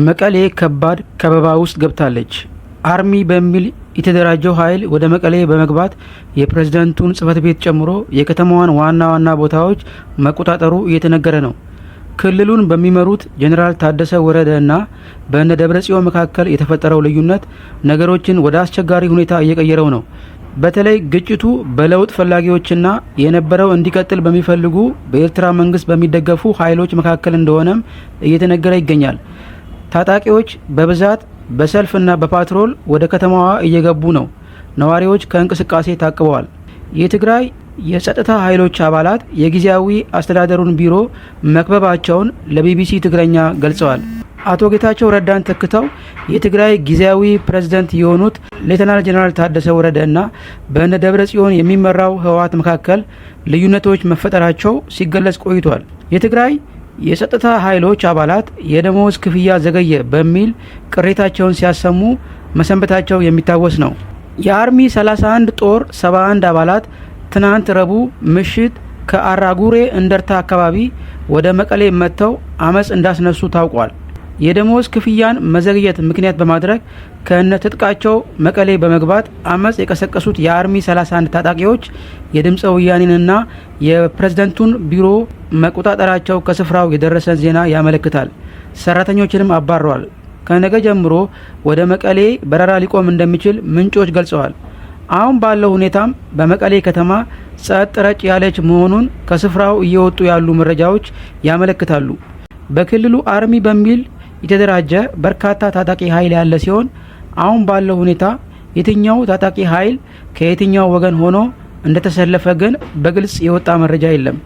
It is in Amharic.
መቀሌ ከባድ ከበባ ውስጥ ገብታለች። አርሚ በሚል የተደራጀው ኃይል ወደ መቀሌ በመግባት የፕሬዝደንቱን ጽህፈት ቤት ጨምሮ የከተማዋን ዋና ዋና ቦታዎች መቆጣጠሩ እየተነገረ ነው። ክልሉን በሚመሩት ጄኔራል ታደሰ ወረደ እና በእነ ደብረጽዮን መካከል የተፈጠረው ልዩነት ነገሮችን ወደ አስቸጋሪ ሁኔታ እየቀየረው ነው። በተለይ ግጭቱ በለውጥ ፈላጊዎችና የነበረው እንዲቀጥል በሚፈልጉ በኤርትራ መንግስት በሚደገፉ ኃይሎች መካከል እንደሆነም እየተነገረ ይገኛል። ታጣቂዎች በብዛት በሰልፍና በፓትሮል ወደ ከተማዋ እየገቡ ነው። ነዋሪዎች ከእንቅስቃሴ ታቅበዋል። የትግራይ የጸጥታ ኃይሎች አባላት የጊዜያዊ አስተዳደሩን ቢሮ መክበባቸውን ለቢቢሲ ትግረኛ ገልጸዋል። አቶ ጌታቸው ረዳን ተክተው የትግራይ ጊዜያዊ ፕሬዝደንት የሆኑት ሌተናል ጄኔራል ታደሰ ወረደ እና በእነ ደብረ ጽዮን የሚመራው ህወሓት መካከል ልዩነቶች መፈጠራቸው ሲገለጽ ቆይቷል። የትግራይ የጸጥታ ኃይሎች አባላት የደመወዝ ክፍያ ዘገየ በሚል ቅሬታቸውን ሲያሰሙ መሰንበታቸው የሚታወስ ነው። የአርሚ 31 ጦር 71 አባላት ትናንት ረቡዕ ምሽት ከአራጉሬ እንደርታ አካባቢ ወደ መቀሌ መጥተው አመፅ እንዳስነሱ ታውቋል። የደመወዝ ክፍያን መዘግየት ምክንያት በማድረግ ከነ ትጥቃቸው መቀሌ በመግባት አመፅ የቀሰቀሱት የአርሚ 31 ታጣቂዎች የድምፀ ወያኔንና የፕሬዝደንቱን ቢሮ መቆጣጠራቸው ከስፍራው የደረሰን ዜና ያመለክታል። ሰራተኞችንም አባረዋል። ከነገ ጀምሮ ወደ መቀሌ በረራ ሊቆም እንደሚችል ምንጮች ገልጸዋል። አሁን ባለው ሁኔታም በመቀሌ ከተማ ጸጥ ረጭ ያለች መሆኑን ከስፍራው እየወጡ ያሉ መረጃዎች ያመለክታሉ። በክልሉ አርሚ በሚል የተደራጀ በርካታ ታጣቂ ኃይል ያለ ሲሆን፣ አሁን ባለው ሁኔታ የትኛው ታጣቂ ኃይል ከየትኛው ወገን ሆኖ እንደተሰለፈ ግን በግልጽ የወጣ መረጃ የለም።